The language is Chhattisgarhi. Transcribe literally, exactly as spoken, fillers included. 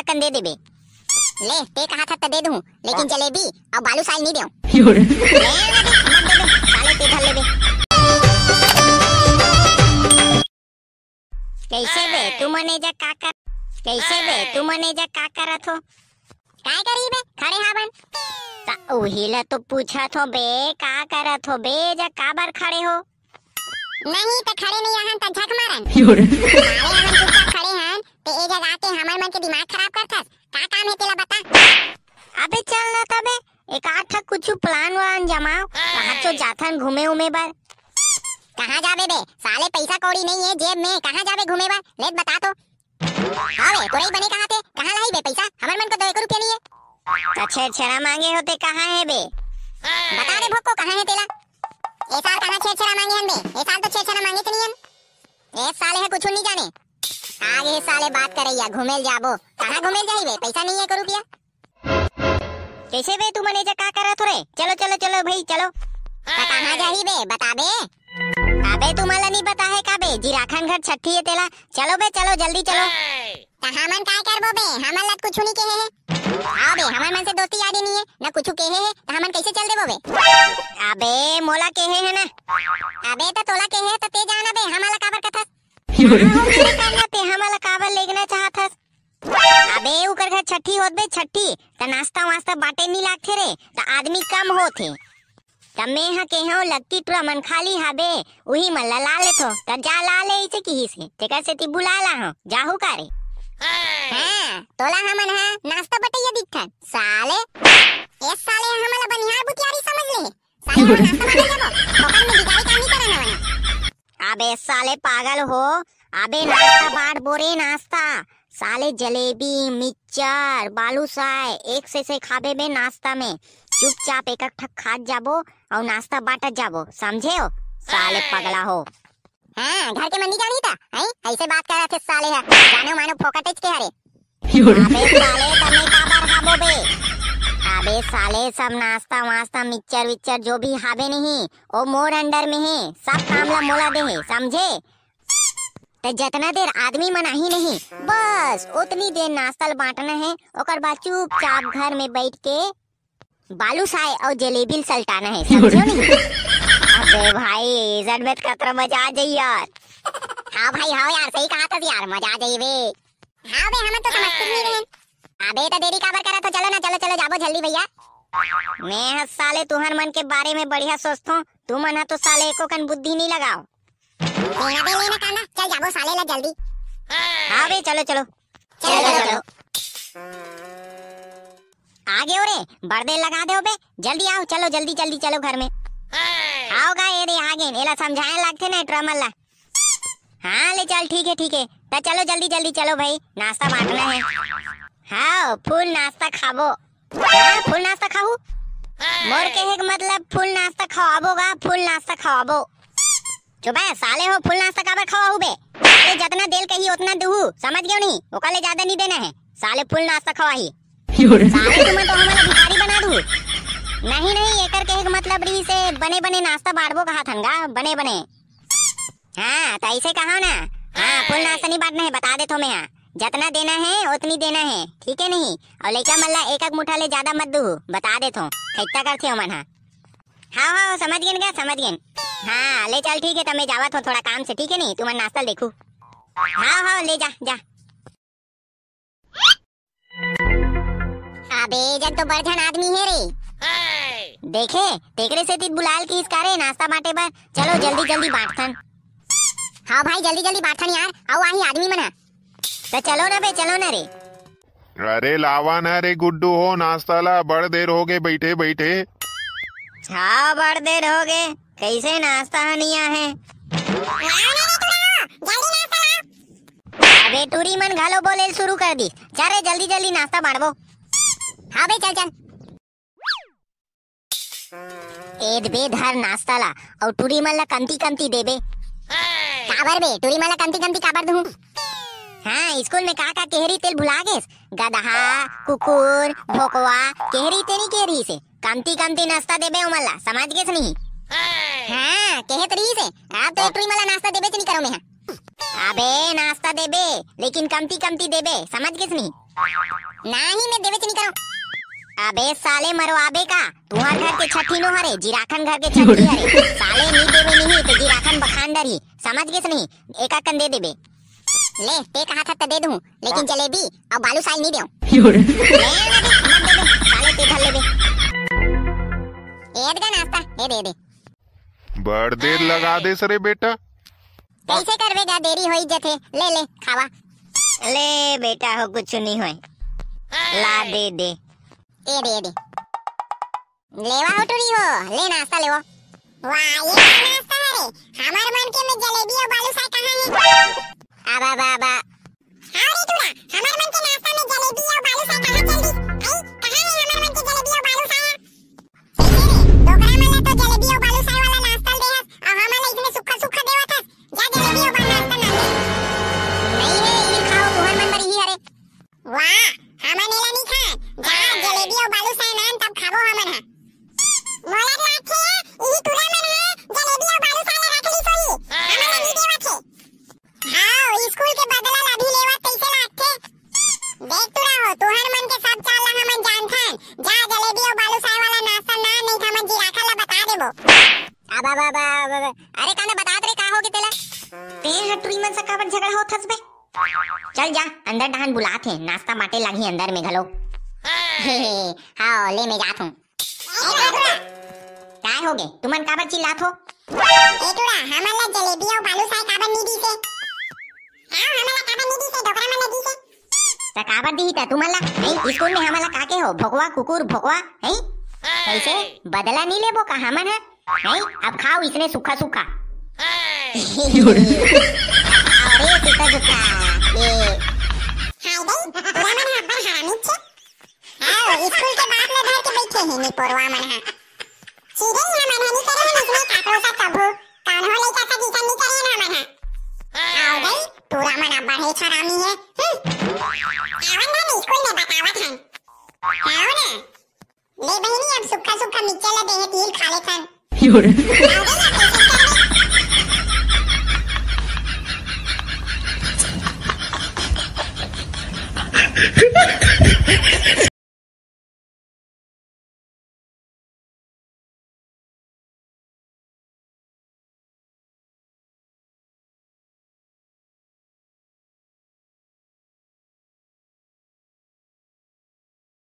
कन दे देबे। ले, ते कहा था त दे दूं, लेकिन जलेबी अउ बालूशाही नहीं देऊं। ले ना बे, मत दे दे, साले ते धर लेबे। कैसे बे, तुमन एजा का कर, कैसे बे, तुमन एजा का करत हो? काय करी बे, खड़े हावन। त उही ला तो पूछत हो बे, का करत हो बे, एजा काबर खड़े हो? नहीं त खड़े नहीं आहन त झक मारन। साले हमन चुपचाप खड़े हन, ते ए जगह आके हमर मन के दिमाग खराब करथस। का काम हे तेला बता। अबे चल ना तबे, एक आध ठा कुछु plan वान जमाओ, कहाँ तो जाथन घूमे उमे बर। कहाँ जाबे बे? साले पैसा कौड़ी नहीं है जेब में, कहाँ जाबे घूमे बर? ले बता तो। हाँ बे, तोरई बने कहा थे, कहाँ लाई बे पैसा? हमर मन को तो एको रुपया नहीं है। त छेरछेरा मांगे होते कहाँ है बे? बता दे भोको कहाँ है तेला। ए साल कहाँ छेरछेरा मांगे हन बे? ए साल तो छेरछेरा मांगे थे नहीं हन। ए साले है कुछु नहीं जाने। आगे साले बात करैया, घूमेल जाबो। कहाँ घूमेल जाही बे? पैसा नहीं है एको रुपया। कैसे बे तुमन एजा का करत हो रे? चलो, चलो, चलो भाई, चलो। त कहाँ जाही बे? बताबे। अबे तुमन ला नहीं पता है का बे? जिराखन घर छठी है तेला। चलो बे, चलो, जल्दी चलो। त हमन काय करबो बे? हमन ला कुछु नहीं कहे है। हाँ बे, हमर मन से दोस्ती यारी नहीं है, न कुछु कहे है, त हमन कैसे चल देबो बे? अबे मोला कहे है ना। अबे त तोला कहे है त ते जाना बे, हमन ला काबर कथस? हाँ, हमन ला काबर लेगना चाहत हस? अबे उकर घर छठी होत बे, छठी, त नाश्ता वास्ता बाटे नहीं लागथे रे, त आदमी कम होत हे। त मैं ह केहेंव लत्ती टुरा मन खाली हाबे, उही मन ला ला लेथो। त जा ला ले, इसे किहिस हे, तेकर सेती बुला ला हो, जाहू का रे? हाँ, तोला हमन ह नाश्ता बटैया दिखथन, साले। ए साले ह हमन ला बनिहार बुतियारी समझ ले हे। साले हमन नाश्ता बांटे जाबो, फोकट में भिखारी काम नहीं करन हमन ह। अबे साले पागल हो, अबे नाश्ता बांटबो रे नाश्ता। साले जलेबी, मिक्सचर, बालूशाह एक से से खाबे बे नाश्ता में। चुपचाप एक एक ठक खात जाबो अउ नाश्ता बांटत जाबो, समझे हो? साले पगला हो। हाँ, घर के मन नहीं जानी था, हैं? ऐसे बात कर रहे थे साले है, जानो मानो फोकटेच के हरे। अबे साले, तमे काबर हाबो बे? अबे साले, सब नाश्ता वास्ता, मिक्सचर विक्सचर जो भी हाबे नहीं, ओ मोर under में हे, सब काम ला मोला दे हे, समझे? त जतना देर आदमी मन आही नहीं, बस ओतनी देर नाश्ता ल बांटना है, ओकर बाद चुपचाप घर में बैठ के बालूशाह अउ जलेबी ल सलटाना है, समझे नहीं? अबे भाई, इज्जत में कतरा मजा आ जाई यार। हाँ भाई, हाँ यार, सही कहा था यार, मजा आ जाई बे। हाँ बे, हमन तो समझते ही नहीं रहे। अबे त देरी काबर करत हो, चलो ना, चलो, चलो, जाबो जल्दी भैया। मैं ह साले तुहर मन के बारे में बढ़िया सोचथों, तुमन ह तो साले एको कन बुद्धि नहीं लगाओ। लेना बे, लेना कांदा, चल जाबो साले ला जल्दी। हाँ बे, चलो, चलो। चलो, चलो, चलो। आ गए रे, बड़ देर लगा दे बे, जल्दी आओ, चलो, जल्दी, जल्दी चलो घर में। आओ गा, ये दे आ गए, एला समझाए लागथे ना ड्रामा ला। हाँ, ले चल, ठीक है, ठीक है। त चलो, जल्दी, जल्दी चलो भाई, नाश्ता बांटना है। हाँ, full नाश्ता खाबो। हाँ, full नाश्ता खाहू। मोर कहे के मतलब full नाश्ता खवाबो गा, full नाश्ता खवाबो। चुप है, साले हो, full नाश्ता काबर खवाहू बे? साले जतना देल कही ओतना दूहू, समझ गयो नहीं? ओकर ले ज्यादा नहीं देना है। साले full नाश्ता खवाही। साले तुमन तो हमन ला भिखारी बना दूहू। नहीं, नहीं, एकर कहे के मतलब रही से बने, बने नाश्ता बांटबो कहा थन गा, बने, बने। हाँ, त ऐसे कहा ना। हाँ, full नाश्ता नहीं बांटना है, बता देथो मैं। हाँ, जतना देना है, ओतनी देना है, ठीक है नहीं? अउ लइका मन ला एक, एक मुठा ले ज्यादा मत दूहू, बता देथो, खैता करथे ओमन हा। हाँ, हाँ, समझ गेन गा, समझ गेन। हाँ, ले चल, ठीक है, त मैं जावत हो थोड़ा काम से, ठीक है नहीं? तुमन नाश्ता ल देखू। हाँ, हाँ, ले जा, जा। अबे, जग तो बड़ झन आदमी हे रे। देखे, तेकरे सेती बुलाल किहिस का रे नाश्ता बांटे बर। चलो, जल्दी, जल्दी बांटथन। हाँ भाई, जल्दी, जल्दी बांटथन यार। अउ आही आदमी मन ह। त चलो ना बे, चलो ना रे। अरे लावा ना रे गुड्डू हो नाश्ता ला, बड़ देर हो गए बैठे बैठे। हाँ, बड़ देर हो गए, कैसे नाश्ता ह नहीं आहे? अबे टूरी मन घलो बोले शुरू कर दी। चल रे, जल्दी जल्दी नाश्ता बांटबो। हाँ बे, चल चल। एद बे धर नाश्ता ला, अउ टूरी मन ला कमती कमती देबे। काबर बे, टूरी मन ला कमती कमती काबर दूँ? हाँ, स्कूल में का का केहरी तेल भुला गेस? गदहा, कुकुर, भोकवा, केहरी तेनी केहरी से। कमती कमती नाश्ता देबे ओमन ला, समझ गेस नहीं? हाँ, केहे त रही से। अब तो एक टूरी मन ला नाश्ता देबे च नहीं करो मैं। अबे नाश्ता देबे, लेकिन कमती कमती देबे, समझ गेस नहीं? नाही, मैं देवेच नहीं करो। अबे साले, मरवाबे का? तुहार घर के छठी नो हरे, जिराखन घर के छठी हरे। साले नी देवे नहीं तो जिराखन बखान डरही, समझ गेस नहीं? एक कन दे देबे। ले, ते कहा था त दे दूं, लेकिन जलेबी अउ बालूशाही नहीं देव। ले, मत दे दो, साले ते धर लेबे। ए दे नाश्ता, ए दे दे। बड़ देर लगा देस रे बेटा। कैसे करबे गा, देरी होई जथे। ले ले, खावा। ले बेटा हो, कुछ नहीं होय। ला दे दे। ए दे, ए दे। लेवा हो टुरी हो, ले नाश्ता लेवो। वाह, ये का नाश्ता हरे? हमर मन के में जलेबी अउ बालूशाही कहाँ हे? आबा, बा, बा। हाँ रे टूरा, हमर मन के नाश्ता में जलेबी अउ बालूशाही कहाँ चल दी? आई, कहाँ हे हमर मन के जलेबी अउ बालूशाही? कैसे रे? डोकरा मन ला तो जलेबी अउ बालूशाही वाला नाश्ता ल दे हस, अउ हमन ला इसने सुक्खा सुक्खा देवत हस। जा जलेबी अउ बा-, नाश्ता ना दे। नहीं रे, इही खाओ, तुहर मन बर इही हरे। वाह, हमन एला नहीं खान। जा जलेबी अउ बालूशाही नान, तब खाबो हमन ह। मोला लागथे, इही टूरा मन ह जलेबी अउ बालूशाही ला रख ली सोही। हमन ला नहीं देवत हे। हाँ, स्कूल के बदला ला भी लेवत कैसे लागथे? देख टूरा हो, तुहर मन के सब चाल ला हमन जानथन। जा जलेबी अउ बालूशाही वाला नाश्ता ना, नहीं त हमन जिराखन ला बता देबो। अब, अब, अब, अब, अब, अरे काना बतात रे, का होगे तेला? तें ह टुरी मन से काबर झगड़ा होत हस बे? चल जा, अंदर डहान बुलात हे, नाश्ता बांटे लागही अंदर में घलो। हे, हे, हे, हाँ, ले मैं जात हूँ। ए टूरा, काय होगे? तुमन काबर चिल्लात हो? ए टूरा, हमन ला जलेबी अउ बालूशाही काबर नी दीसे? हाँ, हमन ला काबर नी दीसे? डोकरा मन ला दीसे। त काबर दीही त तुमन ला? हैं? स्कूल में हमन ला का के हो? भोकवा, कुकुर, भोकवा, हैं? कैसे? बदला नी लेबो का हमन ह? हैं? अब खाओ इसने सुक्खा सुक्खा। अरे सुक्खा सुक्खा। ये। हाय दई, टूरा मन ह अब्बड़ हरामी छे। हाँ, स्कूल के बात ल धर के बैठे हे निपोरवा मन ह। सीधे ही हमन ह नी करे हन इसने काकरो सा कभू। कौन हो लइका सा जइसन नी करे हन हमन ह। हाय दई, टूरा मन अब्बड़ ही हरामी हे। हम्म। आवन धन स्कूल में बतावत हन। हाँ ना। ले बहिनी, अब सुक्खा सुक्खा मिक्सचर ला देहे तिल खा लेथन। योरे।